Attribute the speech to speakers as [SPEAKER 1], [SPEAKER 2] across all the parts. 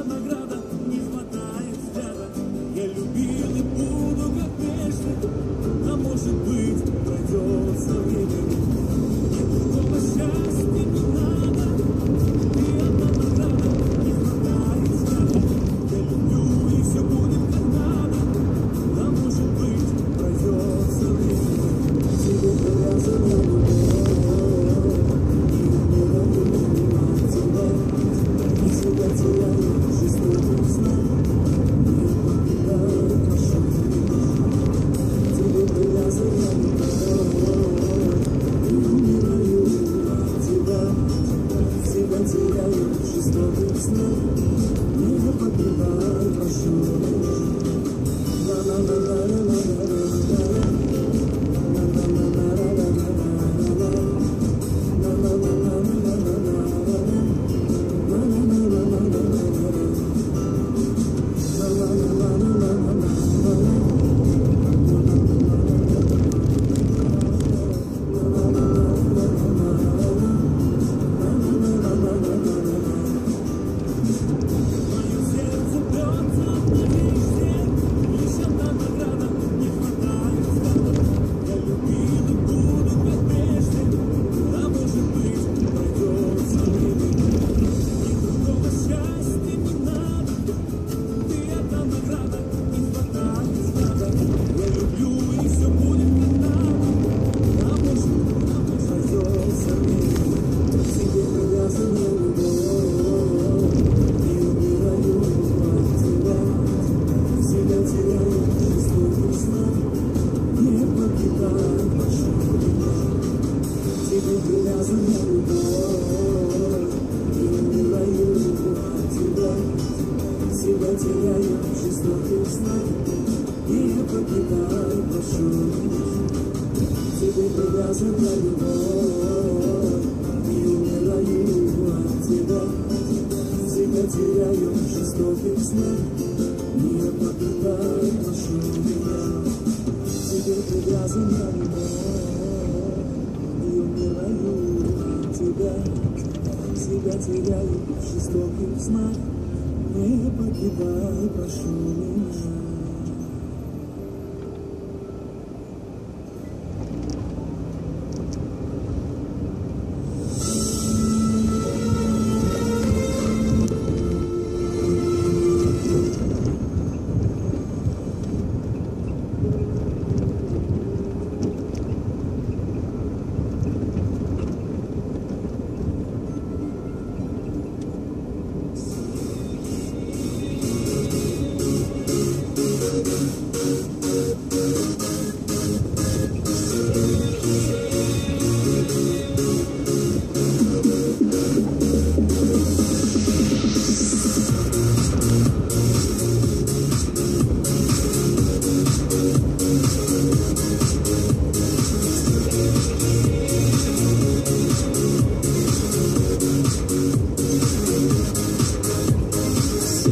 [SPEAKER 1] награда, не хватает взгляда. Я любил и буду, как прежде, а может быть, пройдет со временем. Мне другого счастья не надо, ты одна награда, не хватает взгляда. Я люблю, и все будет как надо, а может быть, пройдет со временем. Тебе привязана любовь, и умираю от тебя. И себя теряю в жестоких снах, не покидай, прошу меня. Тебе привязана любовь, и умираю от тебя. Себя теряю в жестоких снах, не покидай, прошу меня. Мое сердце бьется от надежды, лишь одна награда, не хватает взгляда. Я любил и буду, как прежде, а может быть, пройдет со временем. Мне другого счастья не надо, ты одна награда, не хватает взгляда. Я люблю, и все будет как надо, а может быть, пройдет со временем. Тебе привязана любовь, и умираю от тебя. Себя теряю в жестоких снах, не покидай, прошу меня. Тебе привязана любовь, и умираю от тебя. Себя теряю в жестоких снах, не покидай, прошу меня. Тебе привязана любовь, и умираю от тебя. Себя теряю в жестоких снах, не покидай, прошу меня. Тебе привязана любовь, и умираю от тебя. Себя теряю в жестоких снах, не покидай, прошу меня.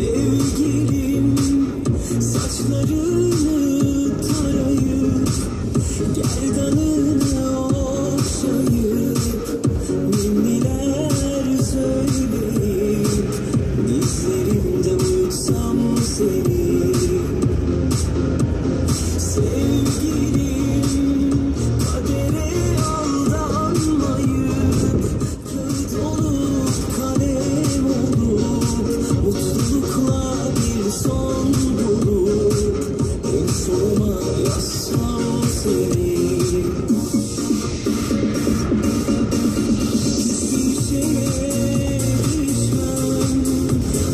[SPEAKER 2] Sevgilim saçlarını tarayıp gerdanını okşayıp ninniler söyleyip dizlerimde uyutsam seni. Sevgilim kadere aldanmayıp kağıt olup kalem olup mutlulukla bir son bulup en sonuma yazsam seni. Hiçbir şeye düşmem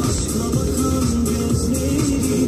[SPEAKER 2] aşka bakan gözlerim.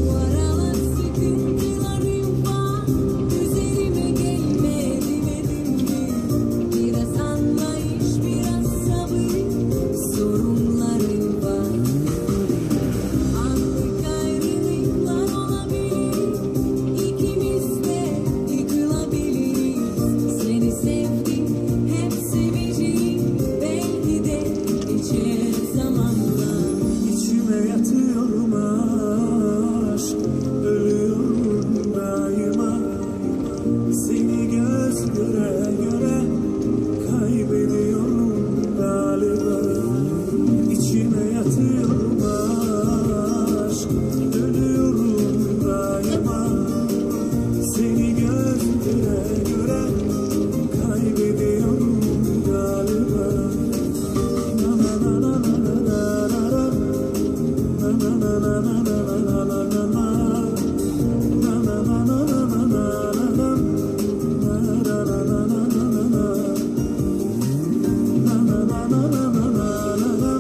[SPEAKER 3] Bu aralar sıkıntılarım var Üzerime gelme demedim mi? Biraz anlayış, biraz sabır Sorunlarım var Anlık ayrılıklar olabilir İkimiz de yıkılabiliriz Seni sevdim, hep seveceğim Belki de geçer zamanla
[SPEAKER 1] İçime yatıyorum aşk, ölüyorum daima. Seni göz göre göre kaybediyorum galiba. İçime yatıyorum aşk, ölüyorum daima. Seni göz göre göre kaybediyorum galiba. Na na na na na na na na. Na na na na na na na na na. Na na na na na na na na. Na na na na na na na. Na na na na na na na na.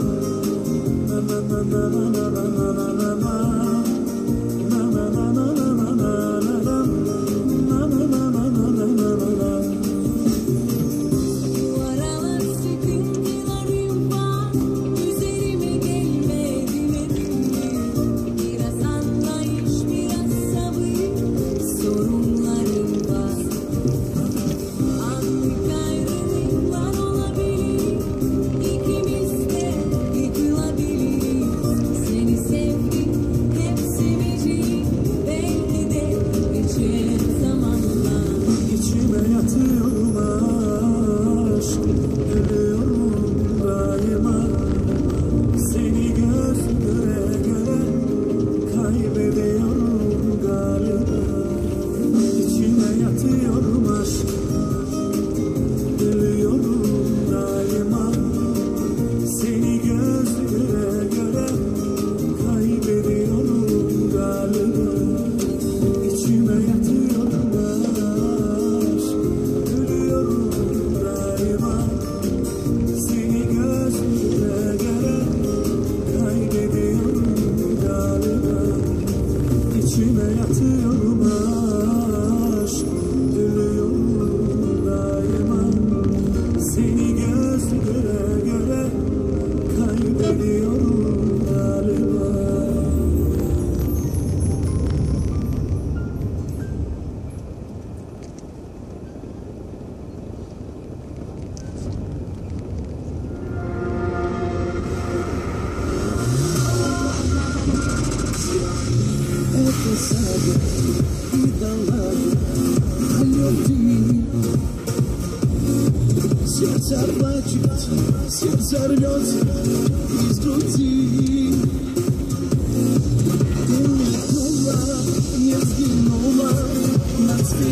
[SPEAKER 1] Na na na na na na na na na. Na na na na na na na na. Na na na na na na na na.
[SPEAKER 3] Bu aralar sıkıntılarım var Üzerime gelme demedim mi? Biraz anlayış, biraz sabır Sorunlarım var Anlık ayrılıklar olabilir İkimiz de yıkılabiliriz Seni sevdim, hep seveceğim Belki de geçer zamanla
[SPEAKER 1] İçime yatıyorum aşk, ölüyorum daima. Seni göz göre göre kaybediyorum galiba. İçime yatıyorum aşk, ölüyorum daima. Seni göz göre göre kaybediyorum galiba. İçime yatıyorum aşk, ölüyorum daima. Seni göz göre göre kaybediyorum galiba. İçime yatıyorum aşk, ölüyorum daima. Seni göz göre göre kaybediyorum galiba.
[SPEAKER 2] É cansado e danado о любви. Сердце плачет, сердце рвется из груди. Ты мелькнула, не взглянула на цветы.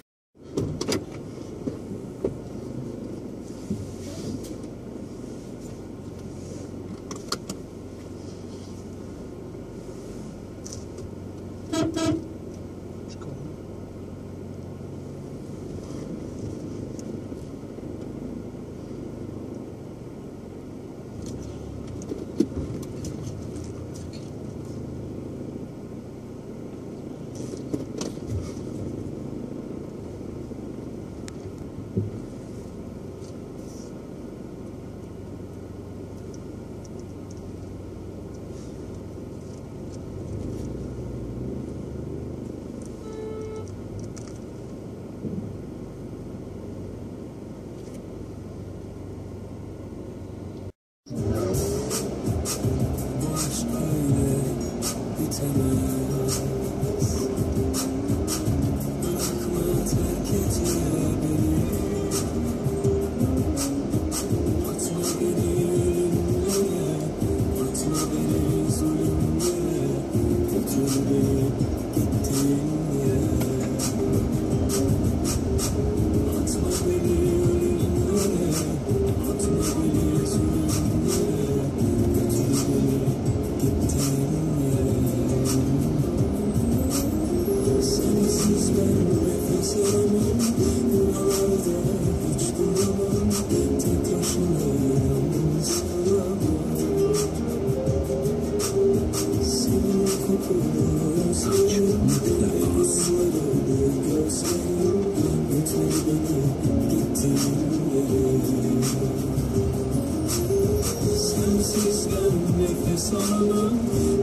[SPEAKER 1] nefes alamam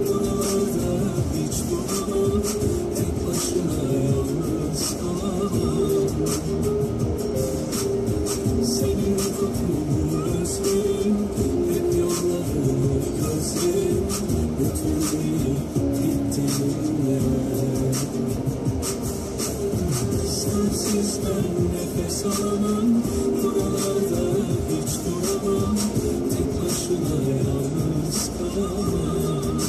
[SPEAKER 1] Buralarda hiç duramam Tek başına yalnız kalamam Senin kokunu özlerim Hep yollarını gözlerim Götür beni gittiğin yere Sensiz ben nefes alamam Buralarda hiç duramam Tek başına yalnız kalamam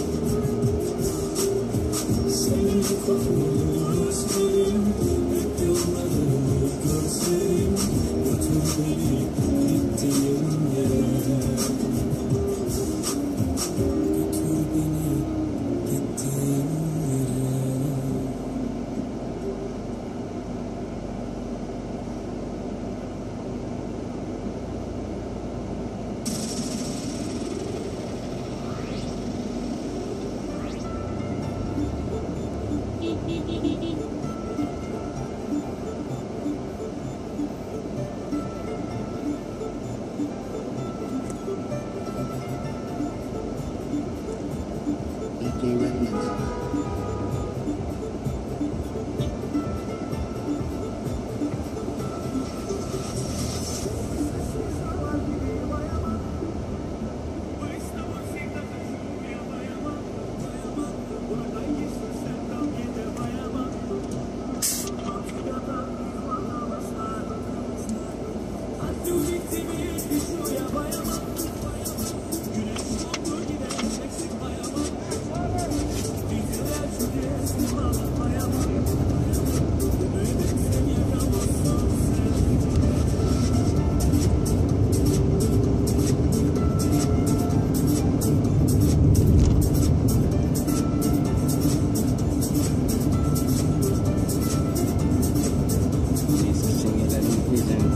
[SPEAKER 1] Senin kokunu özlerim Hep yollarını gözlerim Götür beni gittiğin yere Götür beni gittiğin yere
[SPEAKER 4] DJ Remnant.
[SPEAKER 5] Eski çingelerimi diyeceğim.